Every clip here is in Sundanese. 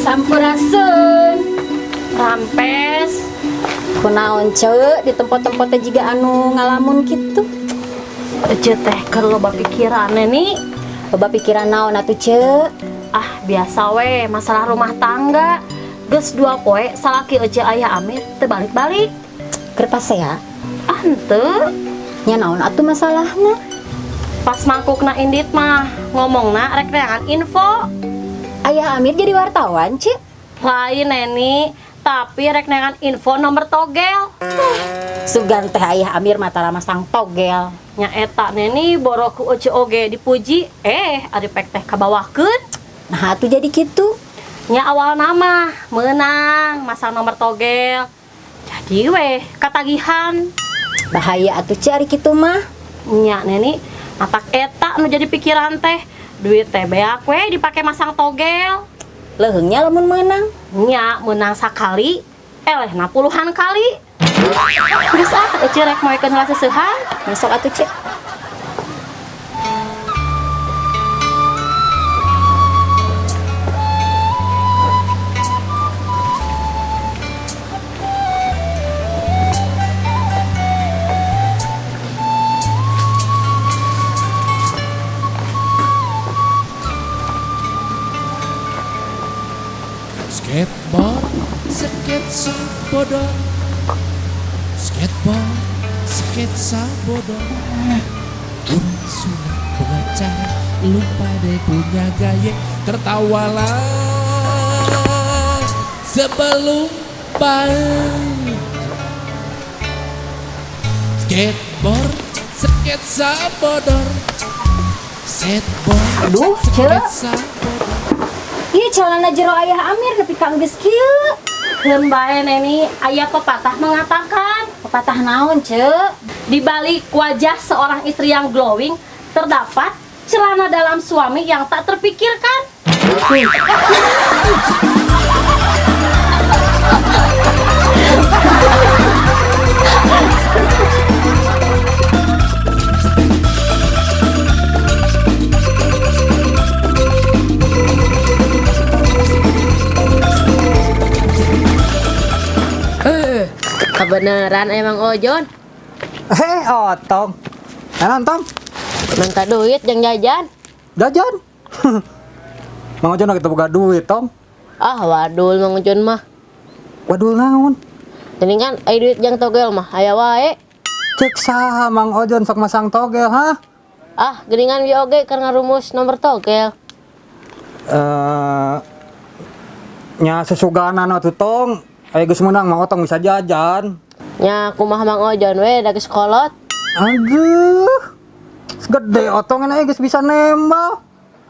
Sampurasun. Rampes. Kunaon, Ce, di tempat-tempat teh jiga anu ngalamun kitu? Ece teh keur loba pikiran, Neni. Loba pikiran naon atuh, Ce? Ah, biasa we, masalah rumah tangga. Geus 2 poe salaki Ece, Ayah Amir, teu balik-balik. Keur pasea? Ah, henteu. Nya naon atuh masalahna? Pas mangkukna indit mah ngomongna rek neangan info. Ayah Amir jadi wartawan, Ce? Lain, Neni, tapi rek neangan info nomor togel. Sugan teh Ayah Amir mah tara masang togel. Nya eta, Neni, boro ku Ece oge dipuji, eh ari pek teh kabawakeun. Nah, atuh jadi kitu. Nya awalna mah menang masang nomor togel. Jadi weh katagihan. Bahaya atuh, Ce, ari kitu mah. Nya, Neni, matak eta nu jadi pikiran teh, duit teh beak we dipake masang togel. Leuheung nya lamun meunang. Nya menang sakali, elehna puluhan kali. Geus ah, Ece rek moekeun heula seuseuhan. Masuk atuh, Ce. Skateboard, sketsa bodor. Skateboard, sketsa bodor. Urang sunat pengacara, lupa deh punya gaya. Tertawalah sebelum balik. Skateboard, sketsa bodor. Skateboard, Aduh, Ce. sketsa bodor. Ieu celana jero Ayah Amir nepi ka geus kieu. Keun bae, Neni, aya pepatah mengatakan, Pepatah naon, Ce? Di balik wajah seorang istri yang glowing terdapat celana dalam suami yang tak terpikirkan. Eh, kebenaran emang Ojon. Eh, Otong. Naon, Tong? Minta duit jang jajan. Jajan. Mang Ojon kita boga duit, Tong. Ah, wadul Mang Ojon mah. Wadul naon? Jadi kan ai duit jang togel mah aya wae. Cek saha Mang Ojon sok masang togel, ha? Ah, geuningan ieu oge keur ngarumus nomor togel. Eh, nya sesuganan atuh, Tong. Aya geus meunang Mang Otong bisa jajan. Nya kumaha Mang Ojon we da geus kolot. Aduh. Gede Otong enak geus bisa nembal.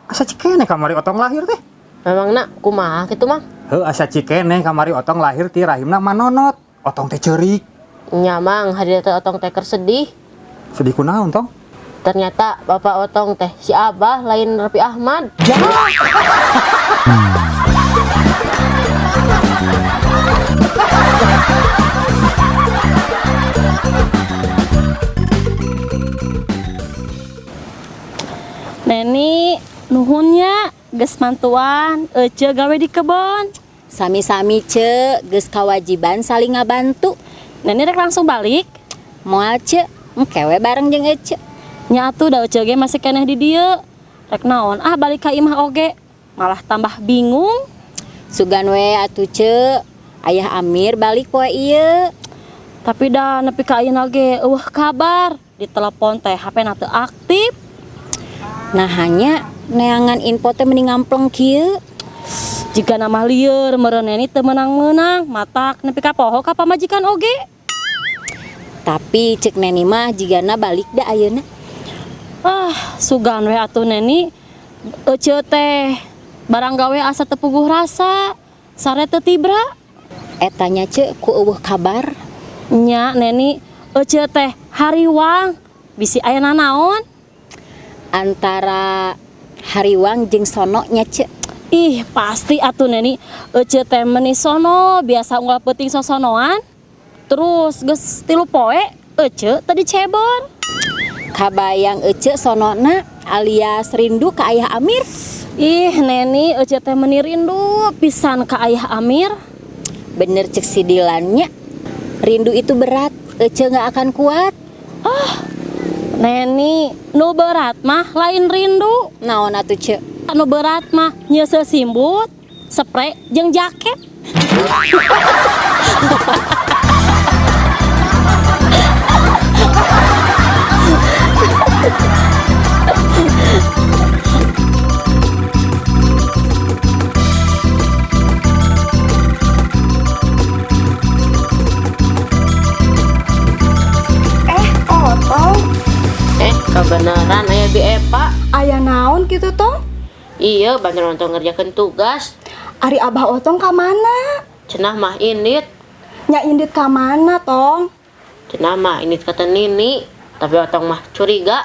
Asa cikene kamari Otong lahir teh. Memang nak kumaha kitu, Mang? Heuh, asa cikene kamari Otong lahir ti rahimna manonot. Otong teh ceurik. Nya Mang, hari teh Otong teh keur sedih. Sedih kunaon, Tong? Ternyata bapak Otong teh si Abah, lain Raffi Ahmad. Ya. Neni, nuhun nya geus mantuan Ece gawe di kebon. Sami-sami, Ce, geus kawajiban saling ngabantu. Neni rek langsung balik? Moal, Ce, engke we bareng jeung Ece. Nya atuh, da Ece ge masih keneh di dieu. Rek naon ah balik ka imah oge, malah tambah bingung. Sugan we atuh, Ce. Ayah Amir balik poe ieu. Tapi dah nepi ka ayeuna ge euweuh kabar. Di telepon teh HP na teu aktif. Nah, hanya neangan info teh mending ngampleng kieu. Jigana mah lieur meureun, Neni, teu meunang-meunang, matak nepi ka poho ka pamajikan oge. Tapi cek Neni mah jigana balik da ayeuna. Ah, sugan we atuh, Neni. Ece teh barang gawe asa teu puguh rasa, sare teu tibra. Eta nya, Ce, ku euweuh kabar. Nya, Neni, Ece teh hariwang bisi aya nanaon. Antara hariwang jeung sono nya, Ce. Ih, pasti atuh Neni. Ece teh meni sono, biasa unggal peuting sosonoan. Terus geus 3 poe ece teu dicebor. Kabayang ece sonona alias rindu ka ayah Amir. Ih, Neni, ece teh meni rindu pisan ka ayah Amir. Bener cek si Dilannya. Rindu itu berat, ece nggak akan kuat. Neni, nu berat mah lain rindu. Naon atuh ce? Nu berat mah nyeuseuh simbut, spray jeung jaket. Eh, Otong, Eh, kebenaran aya Bi Epa. aya naon gitu tong? Iya, bantu nonton ngerjakan tugas. Ari Abah Otong ka mana? Cenah mah indit. Nya indit ka mana, Tong? Cenah mah indit kata Nini. Tapi otong mah curiga.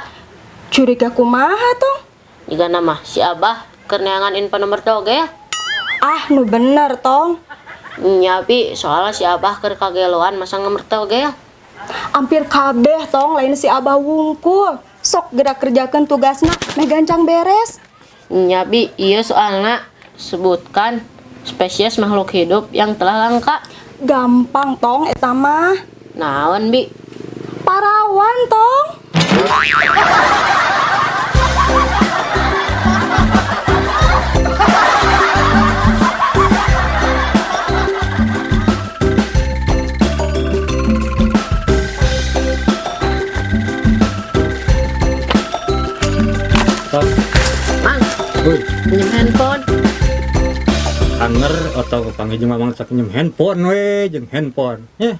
Curiga kumaha, Tong? Jika nama si Abah keur neangan info nomor togel. Ah, nu bener, Tong. Nya Bi, soalnya si Abah keur kageloan masang nomor togel. Hampir kabeh, Tong, lain si Abah wungkul. Sok gerak kerjakan tugasna, meh gancang beres. Nya Bi, iya soalnya sebutkan spesies makhluk hidup yang telah langka. Gampang, Tong, eta mah. Naon Bi? Parawan, Tong. Tong, Mang, woi, pinjam handphone. anger atau kepanggil jeung mamang sak pinjem handphone we, jeung handphone. Eh.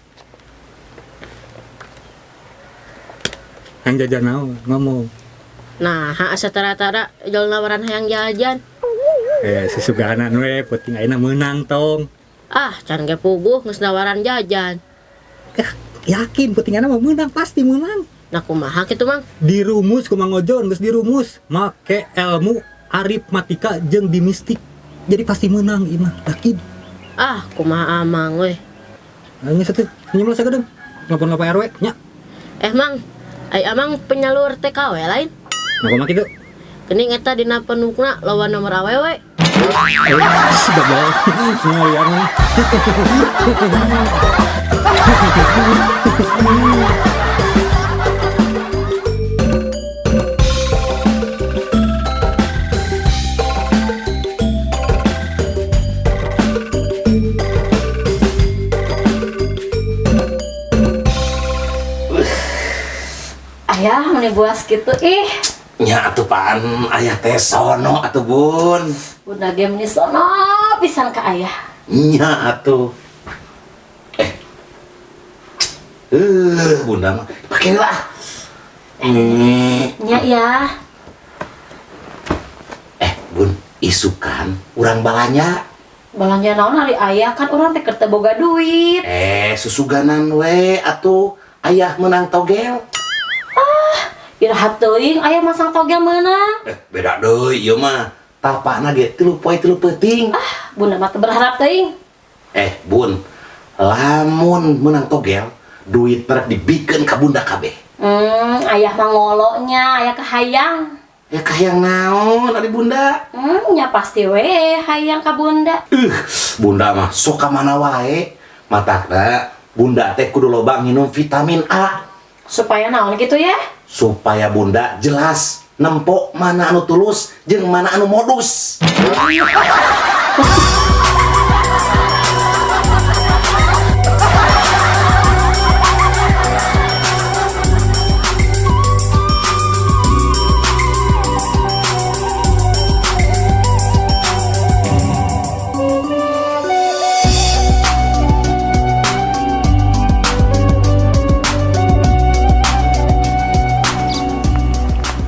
Yang jajan naon ngomong. Nah, asa tara-tara jual nawaran hayang jajan. Eh, susuganan we, penting ayeuna meunang tong. Ah, can ge puguh geus nawaran jajan. Eh, yakin penting ayeuna mah meunang, pasti meunang. Nah, kumaha kitu, Mang? Dirumus ku Mang Ojon, geus dirumus make ilmu aritmatika jeung dimistik. Jadi pasti menang ieu mah, yakin. Ah, kumaha amang we. Ayo satu, senyum lah sagedeung. Nelpon ka Pak RW nya. Eh, Mang, ai amang penyalur TKW lain. Nah, kumaha kitu? Geuning eta dina penukna lawan nomor awewe. Eh, goblok. Ngalian mah. Ayah meni buas gitu ih. Nya atuh pan ayah teh sono atuh bun. Bunda ge meni sono pisan ka ayah. Nya atuh. Eh. Bunda mah pake lah. Nya ya. Eh, bun, isukan urang balanya. Balanja naon hari ayah kan urang teh keur teu boga duit. Eh, susuganan we atuh ayah menang togel. Iraha teuing ayah masang togel meunang. Eh, beda deui ieu mah. Tapakna ge 3 poe 3 peuting. Bunda mah teu berharap teuing. Eh, bun, lamun menang togel, duit rek dibikeun ka bunda kabeh. Ayah mah ngolonya, ayah kahayang. Ya kahayang naon ari bunda? Nya pasti we hayang ka bunda. Bunda mah sok ka mana wae. Matakna bunda teh kudu loba nginum vitamin A Supaya naon gitu ya? supaya bunda jelas nempok mana anu tulus jeung mana anu modus.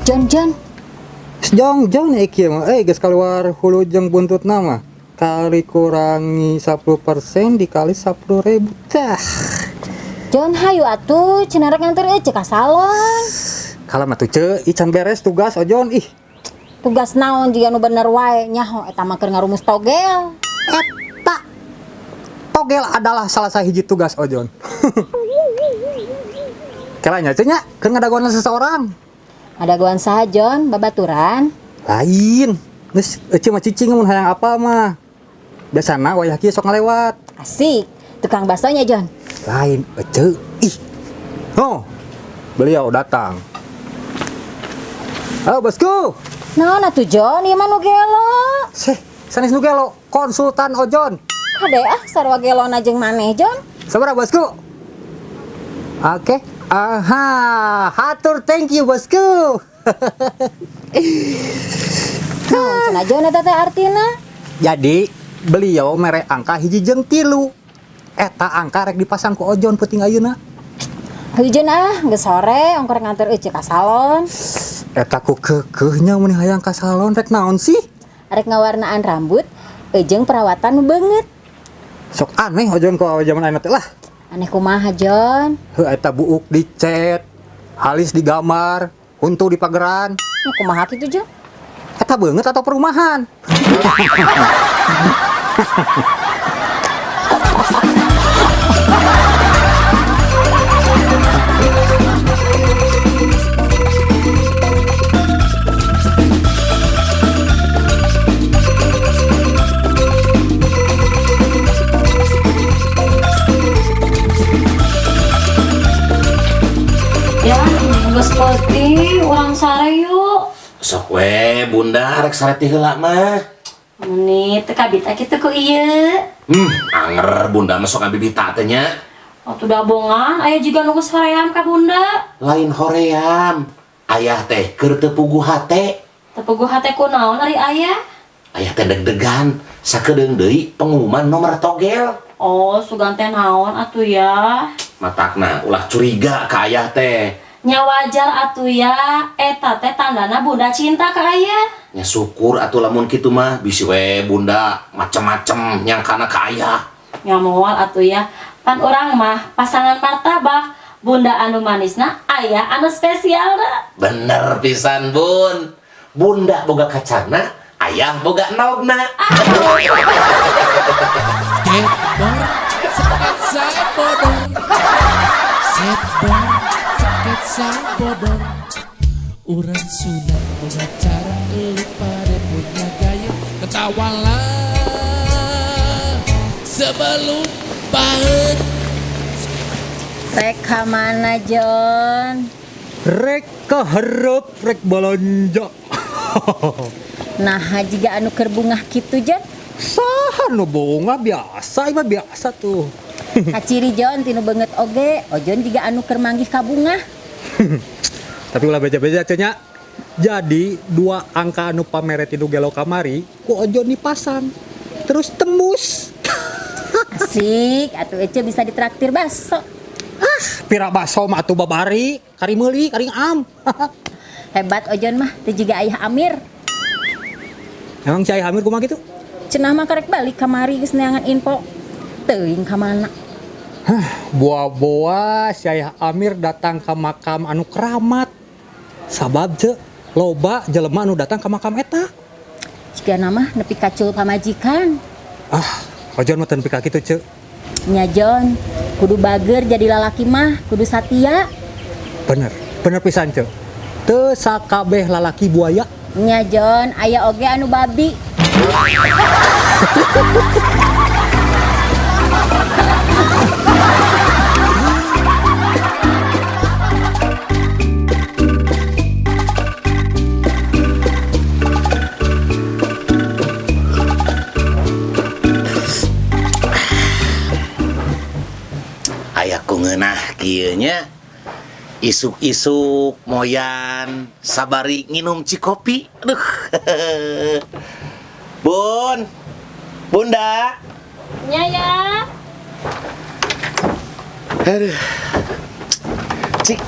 John John, Jong jong nih kieu mah eh geus keluar hulu jeung buntutna mah. Kali kurangi 10% dikali 10.000 tah. John hayu atuh cenah rek nganter ece ka salon. Kalem atuh ce, ican beres tugas ojon ih. Tugas naon jiga nu bener wae nyaho eta mah keur ngarumus togel. Eta togel adalah salah sahiji tugas Ojon. Kelanya cenah nya keur ngadagoan seseorang. Ngadagoan saha Jon, babaturan? Lain. Geus ece mah cicing mun hayang apa mah. Biasana wayah kieu sok ngalewat. Asik, tukang baksonya Jon. Lain ece ih. Oh, beliau datang. Halo bosku. Naon atuh Jon, ieu mah nu gelo. Seh, sanes nu gelo, konsultan Ojon. Kade ah sarua gelona jeung maneh Jon. Sabaraha bosku? Oke. Aha, hatur thank you bosku. Naon cenah Jon eta teh artina? Jadi beliau mere angka 1 jeung 3. Eta angka rek dipasang ku Ojon peuting ayeuna. Hayu Jon ah, geus sore ongkor nganter euceu ka salon. Eta ku keukeuhnya mun hayang ka salon rek naon sih? Rek ngawarnaan rambut jeung perawatan nu beungeut. Sok aneh Ojon ku awe jaman ayeuna teh lah. Aneh kumaha Jon? Heuh eta buuk dicet, halis digambar, huntu dipageran. Nu kumaha kitu Jon? Eta beungeut atau perumahan? Ya, geus peuting urang sare yuk. Sok we bunda rek sare ti heula mah. Meni teu kabita kitu ku ieu. Anger bunda mah sok ngabibita teh nya. Atuh dabongan aya jiga nu geus hoream ka bunda. Lain hoream. Ayah teh keur teu puguh hate. Teu puguh hate ku naon ari ayah? Ayah teh deg-degan sakedeung deui pengumuman nomor togel. Oh, sugan teh naon atuh ya? Matakna ulah curiga ka ayah teh. Nya wajar atuh ya, eta teh tandana bunda cinta ka ayah. Nya syukur atuh lamun kitu mah bisi we bunda macem-macem nyangkana ka ayah. Nya moal atuh ya, pan urang mah pasangan martabak, bunda anu manisna, ayah anu spesialna. Bener pisan bun. Bunda boga kacangna, ayah boga nogna. Skateboard, sketsa bodor. Skateboard, sketsa bodor. Urang sunat punya cara, lu pada punya gaya. Ketawalah sebelum banget. Rek ka mana Jon? Rek keherep rek balanja. Nah, jiga anu keur bungah kitu Jon. Saha nu bunga biasa, ieu mah biasa tuh. Kaciri Jon tinu beungeut oge, Ojon jiga anu keur manggih ka bungah. Tapi ulah beja-beja cenah. Jadi 2 angka anu pamere tinu gelo kamari ku Ojon dipasang. Terus tembus. Asik, atuh ece bisa ditraktir bakso. Ah, pira bakso mah atuh babari, kari meuli, kari am. Hebat Ojon mah, teu jiga ayah Amir. Emang si ayah Amir kumaha kitu? Cenah mah karek balik kamari geus neangan info. Teuing ka mana? Hah, boa-boa si ayah Amir datang ke makam anu keramat. Sabab ce, loba jelema anu datang ke makam eta. Jigana mah nepi kacul pamajikan. Ah, Ojon mah teu nepi ka kitu ce. Nya Jon, kudu bager jadi lalaki mah, kudu satia. Bener, bener pisan ce. Teu sakabeh lalaki buaya. Nya Jon, aya oge anu babi. Ayah ku ngeunah kieu nya. Isuk-isuk moyan sabari nginum cikopi. Aduh. Bun. Bunda. Nya ya. Aduh. Cik,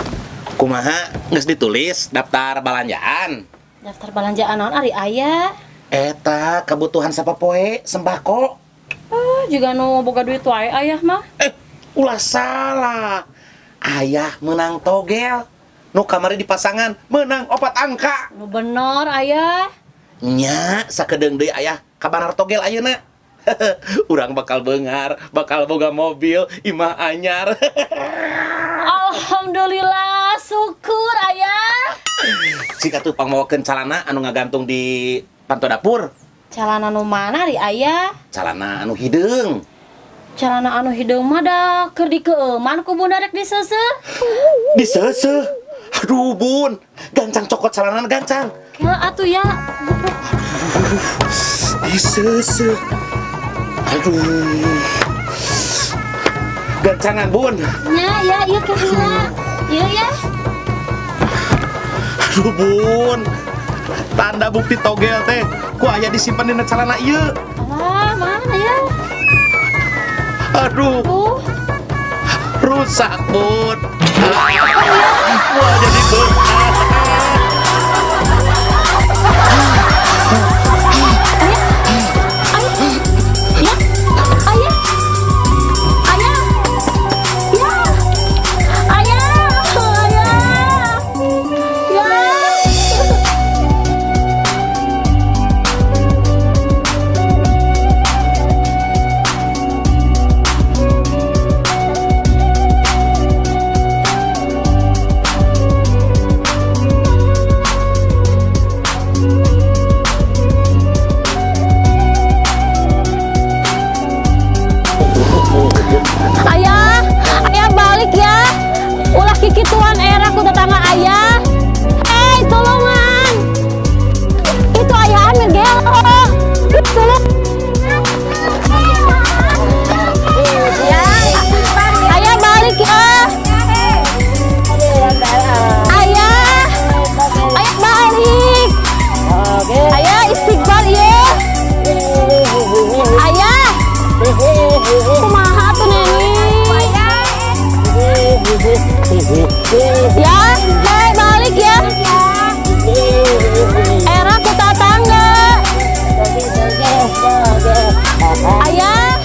kumaha geus ditulis daftar balanjaan? Daftar balanjaan naon ari aya? Eta kebutuhan sapopoe sembako. Oh, juga nu boga duit wae ayah mah. Ulah salah. Ayah menang togel. Nu kamari di pasangan menang 4 angka. Nu bener ayah. Nya, sakedeung deui ayah kabanar togel ayeuna. Urang bakal beunghar, bakal boga mobil, imah anyar. Alhamdulillah, syukur ayah. Cik atuh pangmawakeun calana anu ngagantung di panto dapur. Calana nu mana ri ayah? Calana anu hideung. Calana anu hideung mah da keur dikeueuman ku bunda rek diseuseuh. Diseuseuh. Aduh, Bun. Gancang cokot calana gancang. Kela atuh ya. Diseuseuh. Aduh. Gancangan, Bun. Nya ya ieu kira. Ieu ya. Aduh, Bun. Tanda bukti togel teh ku aya disimpan dina calana ieu. Alah, mana ya? Aduh, rusak, Bun. Wah, jadi beunghar. Ya. Ayah. Ayah. Ya. Ayah. Ayah. Ya. Ayah, ayah balik ya. Ulah kikituan era ku tetangga ayah. Eh, tulungan. Itu ayah Amir gelo. Tolong. Ya, ayah balik ya. Ayah, ayah balik. Ayah istighfar ya. Ayah, kumaha tuh Neni? Ya, hei balik ya. Era ku tetangga. Ayah.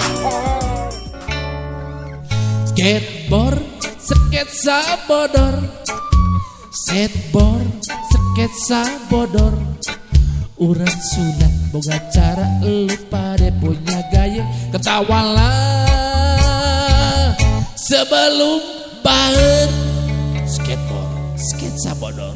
Skateboard, sketsa bodor. Skateboard, sketsa bodor. Urang sunat boga cara, lu pada punya gaya. Ketawalah sebelum bahet. Skateboard, sketsa bodor.